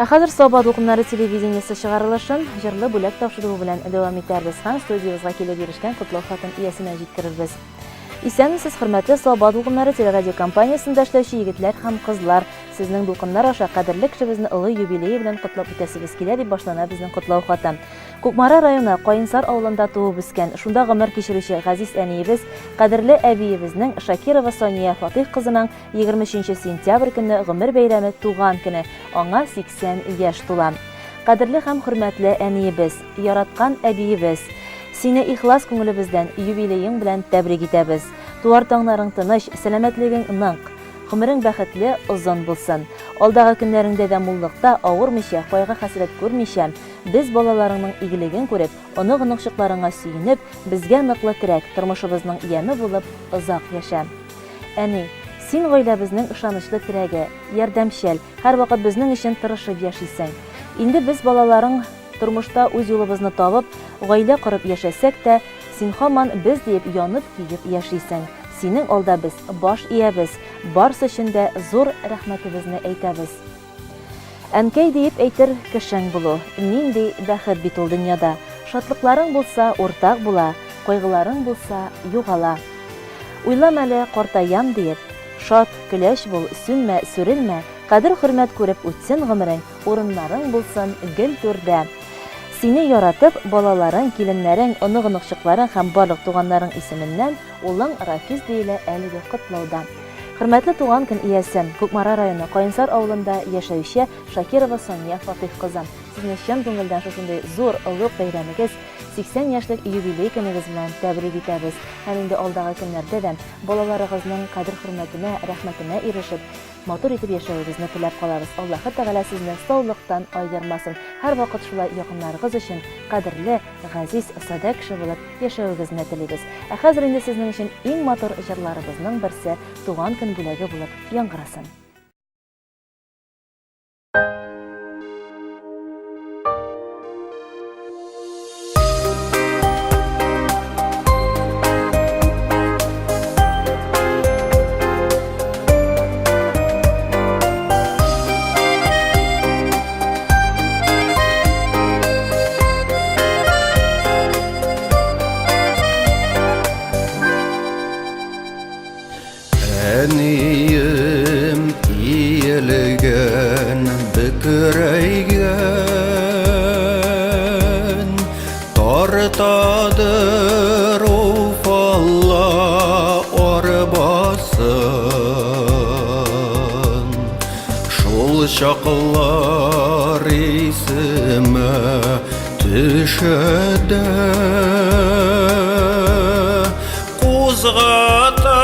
Ә хәзер Саба дулкыннары телевидениесе чыгарылышын җырлы бүләк тапшыруы белән дәвам итәрбез һәм студиябезгә килеп ирешкән котлау хатын иясенә җиткерербез. Исәнмесез, хөрмәтле Саба дулкыннары телерадиокомпаниясендә эшләүче егетләр һәм кызлар! Сезнең дулкыннар аша кадерле кешебезне олы юбилее белән котлап үтәсебез килә, дип башлана безнең котлау хаты. Кукмара районы Каенсар авылында туып үскән, шунда гомер кичерүче газиз әниебез, кадерле әбиебезнең Шакирова Сания Фатыйх кызының 23 сентябрь көнне гомер бәйрәме туган көне, аңа 80 яшь тула. Кадерле һәм хөрмәтле әниебез, яраткан әбиебез! Сине ихлас күңелебездән юбилеең белән тәбрик итәбез. Туар таңнарың тыныч, сәламәтлегең нык, гомерең бәхетле, озын булсын. Алдагы көннәреңдә дә муллыкта, авырмыйча, кайгы-хәсрәт күрмичә, без балаларыңның игелеген күреп, онык-оныкчыкларыңа сөенеп, безгә ныклы терәк, тормышыбызның яме булып озак яшә. Әни, син гаиләбезнең ышанычлы терәге, ярдәмчел, һәрвакыт безнең өчен тырышып яшисең. Инде без балаларың Тормышта үз юлыбызны табып, гаилә корып яшәсәк тә, син һаман без диеп янып-көеп яшисең. Синең алда без баш иябез, барсы өчен дә зур рәхмәтебезне әйтәбез. Әнкәй диеп әйтер кешең булу, нинди бәхет бит ул дөньяда. Шатлыкларың булса, уртак була, кайгыларың булса, югала. Уйлама әле картаям диеп, шат, көләч бул, сүнмә, сүрелмә, кадер-хөрмәт күреп үтсен гомерең, Урыннарың булсын гел түрдә. Сине яратып, балаларың, киленнәрең, онык-оныкчыкларың һәм барлык туганнарың исеменнән улың Рафис диелә әлеге котлауда. Хөрмәтле туган көн иясе, Кукмара районы Каенсар авылында яшәүче Шакирова Сания Фатыйх кызы, сезне чын күңелдән шушындый зур, олуг бәйрәмегез, 80 яшьлек юбилей көнегез белән тәбрик итәбез һәм инде алдагы көннәрдә дә балаларыгызның кадер-хөрмәтенә, рәхмәтенә ирешеп, Матур итеп яшәвегезне теләп калабыз. Аллаһы Тәгалә сезне саулыктан аермасын. Һәрвакыт шулай якыннарыгыз өчен кадерле, газиз, садә кеше булып яшәвегезне телибез. Ә хәзер инде сезнең өчен иң матур җырларыбызның берсе туган көн бүләге булып яңгырасын. Әнием иелгән, бөкрәйгән, Тартадыр уфалла арбасын. Шул чаклар исемә төшә дә, Кузгата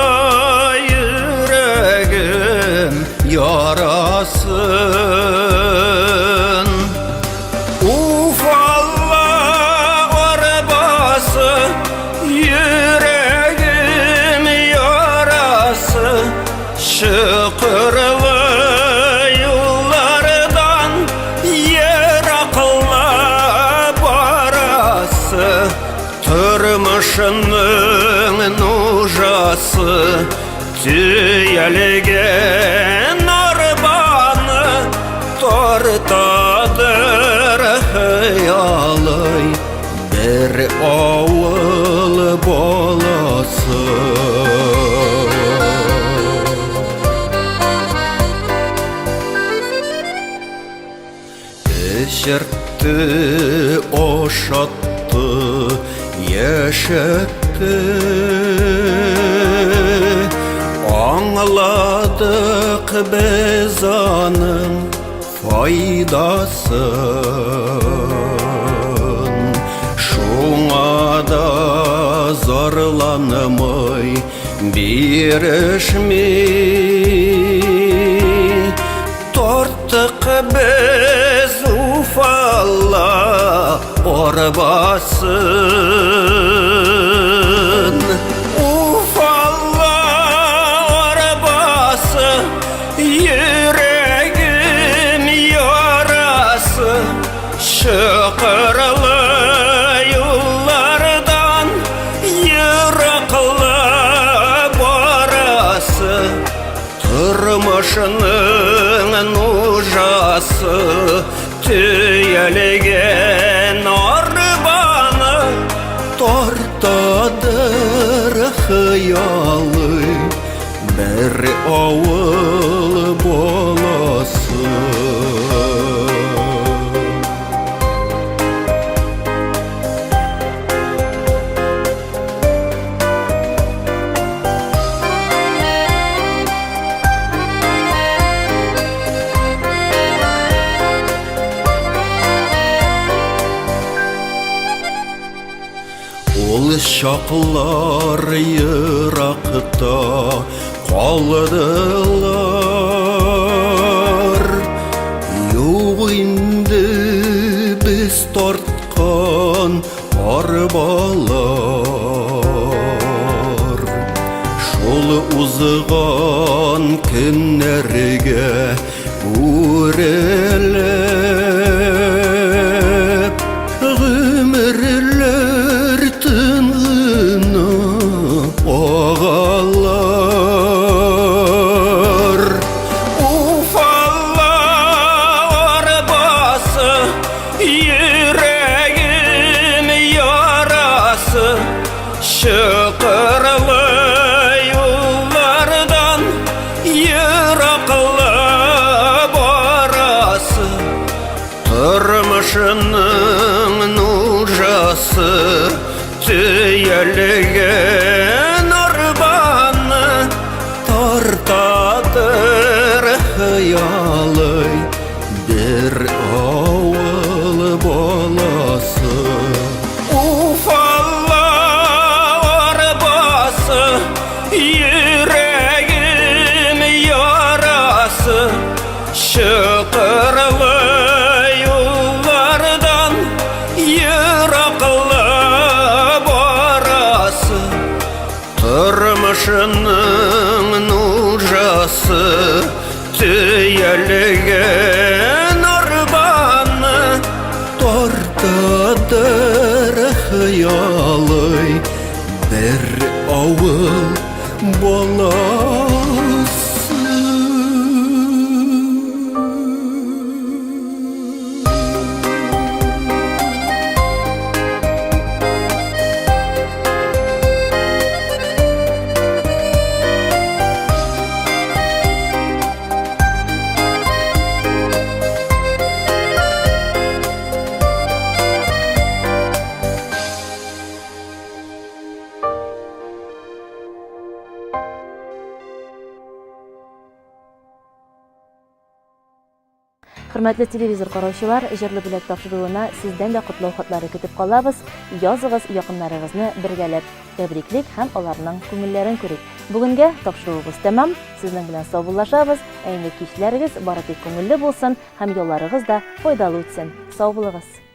йөрәгем ярасын. Уфалла арбасы, йөрәгем ярасы, чокырлы юллардан ераклап барасы. Тормышының нужасы төялгән арбаны тартадыр хыялый бер авыл баласы. Эчертте, ашатты, яшәтте. Аңладык без аның файдасын. Шуңа да зарланмый, бирешми. Тарттык без уфалла арбасын. Уфалла арбасы, йөрәгем ярасы, чокырлы юллардан ераклы барасы. Тормышының нужасы. Ярасы төялгән арбаны тартадыр хыялый бер авыл баласы. Ул чаклар еракта калдылар. Юк инде без тарткан арбалар. Шул узган көннәргә үрелеп, гомерләр тын гына агалар. Уфалла арбасы, йөрәгем ярасы, чокырлы юллардан ераклы барасы. Тормышының нужасы төялгән арбаны тартадыр хыялый бер авыл баласы. Уфалла арбасы, йөрәгем ярасы, чокырлы юллардан ераклы барасы. Тормышының нужасы төялгән арбаны тартадыр хыялый бер авыл баласы. Хөрмәтле телевизор караучылар, җырлы бүләк тапшыруына сездән дә котлау хатлары көтеп калабыз. Языгыз, якыннарыгызны бергәләп тәбриклик һәм аларның күңелләрен күрик. Бүгенгә тапшыруыбыз тәмам. Сезнең белән саубуллашабыз. Ә инде кичләрегез бары тик күңелле булсын һәм ялларыгыз да файдалы үтсен. Сау булыгыз!